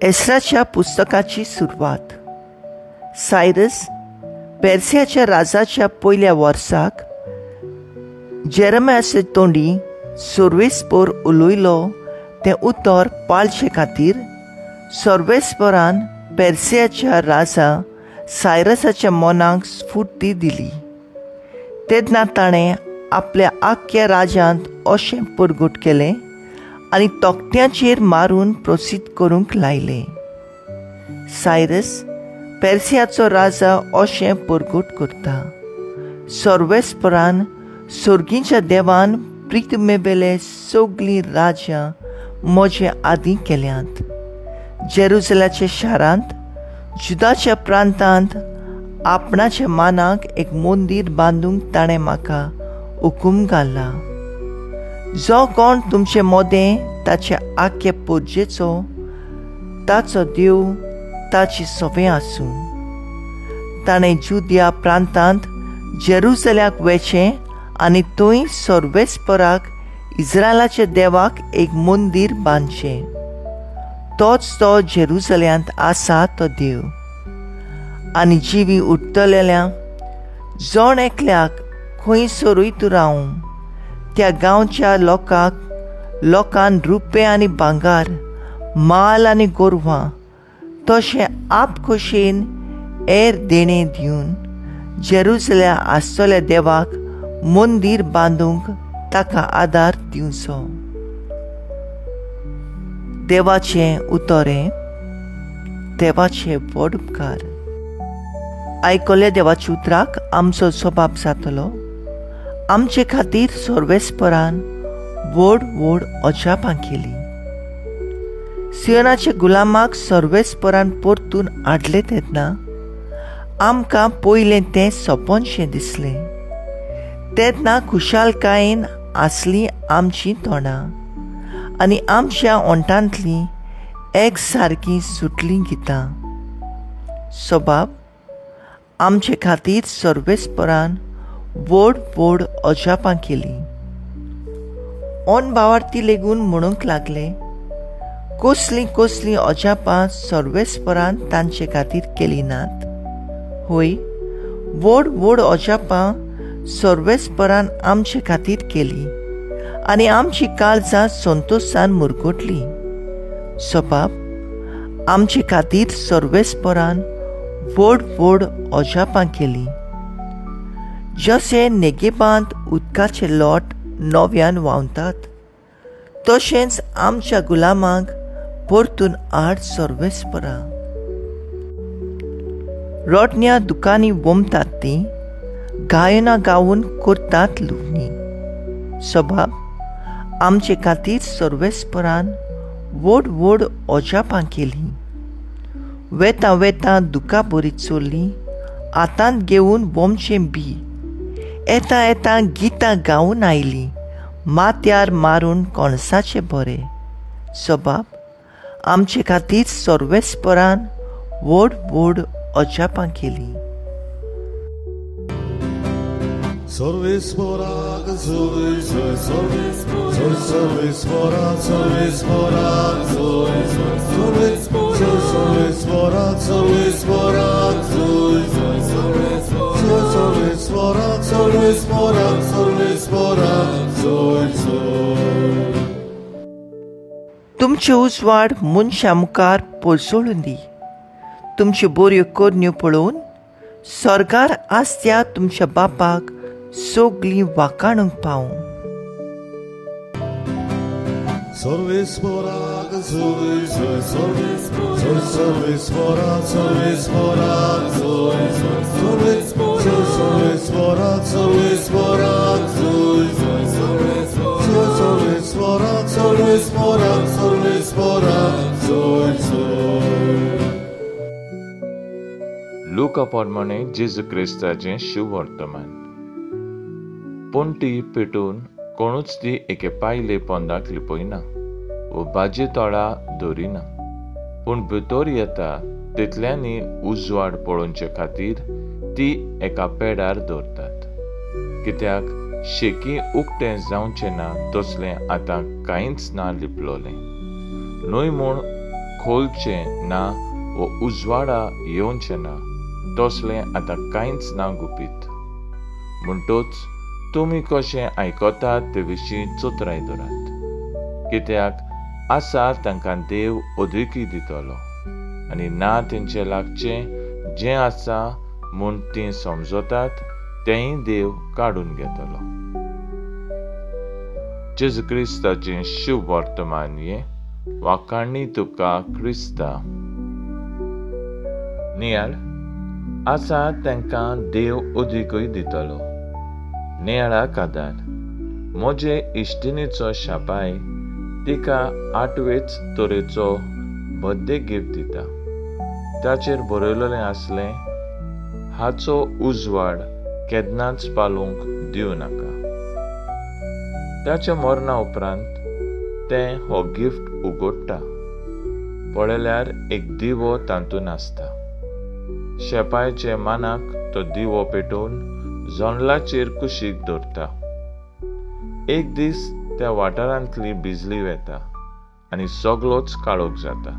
एस्राच्या पुस्तकाची सुरवात. सायरस पेर्सियाच्या राजाच्या पयल्या वर्साक जेरमायाचे तोंडी सर्वेस्पोर उलयलो तें उतर पाळचे खातीर सर्वेस्पोरान पेर्सियाच्या राजा सायरसाच्या मनाक स्फूर्ती दिली. तेन्ना ताणें आपल्या आख्ख्या राज्यांत अशें परगट केलें आनी तोखट्यांचेर मारून प्रसिद्ध करूंक लायलें. सायरस पेर्सियाचो राजा अशें परगट करता, सर्वेस्परान सर्गीच्या देवान पृथ्वीवेले सगळीं राज्यां म्हजे आदीं केल्यांत. जेरुजलाच्या शारांत जुदाच्या प्रांतांत आपणाच्या मानाक एक मंदीर बांदूंक ताणें म्हाका हुकूम घाला. जो कोण तुमचे मोदें ताचे आख्खे पोरजेचो ताचो देव ताची सवे आसूं. ताणें जुदिया प्रांतांत जेरुजल्याक वेचें आनी थंय सर्वेस्पराक इस्रायलाच्या देवाक एक मंदीर बांदचें. तोच तो जेरुजल्यांत आसा तो देव. आनी जिवी उरतलेल्या जण एकल्याक खंयसरूय तूं रावूं त्या गांवच्या लोकांक रुपें आनी भांगर, माल आनी गोरवां तशें आपखोशेन हेर देणें दिवन जेरुजल्या आसतल्या देवाक मंदीर बांदूंक ताका आदार दिवचो. देवाचें उतरें, देवाचे व्हड उपकार. आयकल्या देवाच्या उतराक आमचो स्वभाव जातलो. आमचे खातीर सर्वेस्परान व्हड व्हड अजापां केली. सियोनाच्या गुलामाक सर्वेस्परान परतून हाडलें तेन्ना आमकां पयलें तें सपनशें दिसलें. तेन्ना खुशालकायेन आसलीं आमचीं तोंडां आनी आमच्या ओंठांतलीं एक सारकीं सुटलीं गितां. स्वभाव आमचे खातीर सर्वेस्परान व्हड व्हड अजापां केली. ओन भावार्थी लेगून म्हणूंक लागले, कसलीं कसलीं अजापां सर्वेस्परान तांचे खातीर केली नात. होय, व्हड व्हड अजापां सर्वेस्परान आमचे खातीर केली आनी आमची काळजां संतोशान मुरगटली. स्वभाव आमचे खातीर सर्वेस्परान व्हड व्हड अजापां केली. जशें नेगेबांत उदकाचे लोट नव्यान व्हांवतात तशेंच आमच्या गुलामांक परतून आड सर्वेस्परा. रोटण्या दुकांनी वोमतात तीं गायनां गावन करतात लुवणी. स्वभाव आमचे खातीर सर्वेस्परान व्हड व्हड अजापां केली. वेतां वेतां दुकां बरी चोरलीं हातांत घेवन वोमचें बी. येता येता गितां गावन आयलीं माथ्यार मारून कणसाचे बरे. स्वभाव आमचे खातीर सर्वेस्परान व्हड व्हड अजापां केली. सर्वेस्पराक जोय जोय सर्वेस्पराक सर्वेस्पराक जोय जोय सर्वेस्पराक सर्वेस्पराक जोय जोय सर्वेस्पराक सर्वेस्पराक सर्वेस्पराक जोय जोय. तुमचे उजवाड मनशां मुखार पोरसळून दी. तुमच्यो बऱ्यो करण्यो पळोवन स्वर्गार आसत्या तुमच्या बापाक सगळीं वाखाणूंक पावूं. सर्वेस्पराक जोय जोय सर्वेस्पराक सर्वेस्पराक जोय जोय सर्वेस्पराक सर्वेस्पराक जोय जोय सर्वेस्पराक सर्वेस्पराक सर्वेस्पराक जोय जोय. लुका प्रमाणे जेजू क्रिस्ताचें शुभवर्तमान. पूण ती पेटून कोणूच ती एके पायले पोंदाक लिपयना वो भाजी तोळा दवरिना, पूण भितर येता तितल्यांनी उजवाड पळोवचे खातीर ती एका पेडार दवरतात. कित्याक शेकी उक्तें जावचें ना तसलें आतां कांयच ना लिपलोलें न्हय म्हूण खोलचें ना वो उजवाडा येवचें ना तसलें आतां कांयच ना गुपीत. म्हणटोच तुमी कशें आयकतात ते विशीं चतुराय दवरात, कित्याक आसा तांकां देव अदिकूय दितलो आनी ना तेंचे लागचें जें आसा म्हूण तीं समजतात तेंय देव काडून घेतलो. जेजू क्रिस्ताचें शुभ वर्तमान हें. वाखाणी तुका क्रिस्ता. नियाळ आसा तांकां देव अदिकूय दितलो. नियाळाक आदार. म्हजे इश्टिणीचो शापाय तिका आठवेच तरेचो बर्थडे गिफ्ट दिता. ताचेर बरयलेलें आसलें, हाचो उजवाड केन्नाच पालोवंक दिवं नाका. ताच्या मरणा उपरांत तें हो गिफ्ट उगडटा. पळयल्यार एक दिवो तातूंत आसता. शेपायचे मानाक तो दिवो पेटोवन जनेलाचेर कुशीक दवरता. एक दीस त्या वाठारांतली बिजली वेता आनी सगलोच काळोख जाता.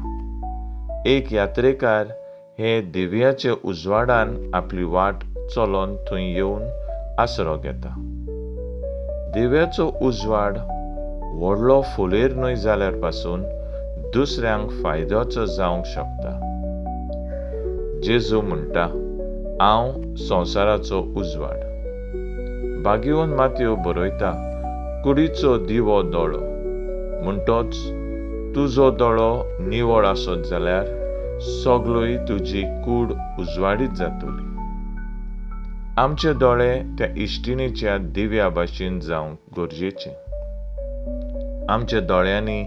एक यात्रेकार हे दिव्याचे उजवाडान आपली वाट चलोन थंय येवन आसरो घेता. दिव्याचो उजवाड व्हडलो फुलेर न्हय जाल्यार पासून दुसऱ्यांक फायद्याचो जावंक शकता. जेजू म्हणटा, हांव संवसाराचो उजवाड. भाग्यवंत मातयो बरयता, कुडीचो दिवो दोळो. म्हणटोच तुजो दोळो निवळ आसत जाल्यार सगळी तुजी कूड उजवाडीत जातली. आमचे दोळे त्या इश्टिणीच्या दिव्या भाशेन जावंक गरजेचे. आमच्या दोळ्यांनी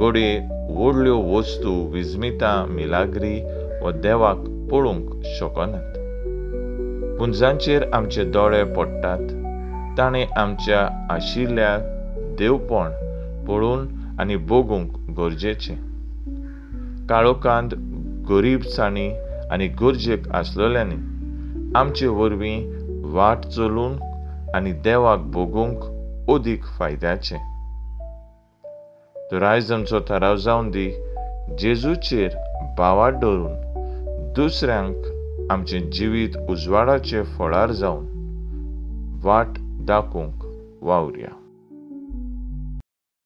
घडये व्हडल्यो वस्तू, विस्मितां, मिलाग्री वा देवाक पळोवंक शकनात, पूण जांचेर आमचे दोळे पडटात ताणें आमच्या आशिल्ल्या देवपण पळोवन आनी भोगूंक गरजेचें. काळोखांत गरीबसाणी आनी गरजेक आसलेल्यांनी आमचे वरवीं वाट चलूंक आनी देवाक भोगूंक अदीक फायद्याचें. तर आयज आमचो थाराव जावन दी, जेजूचेर भावार्थ दवरून दुसऱ्यांक आमचें जिवीत उजवाडाचे फळार जावन वाट दाखोवंक वावुरया.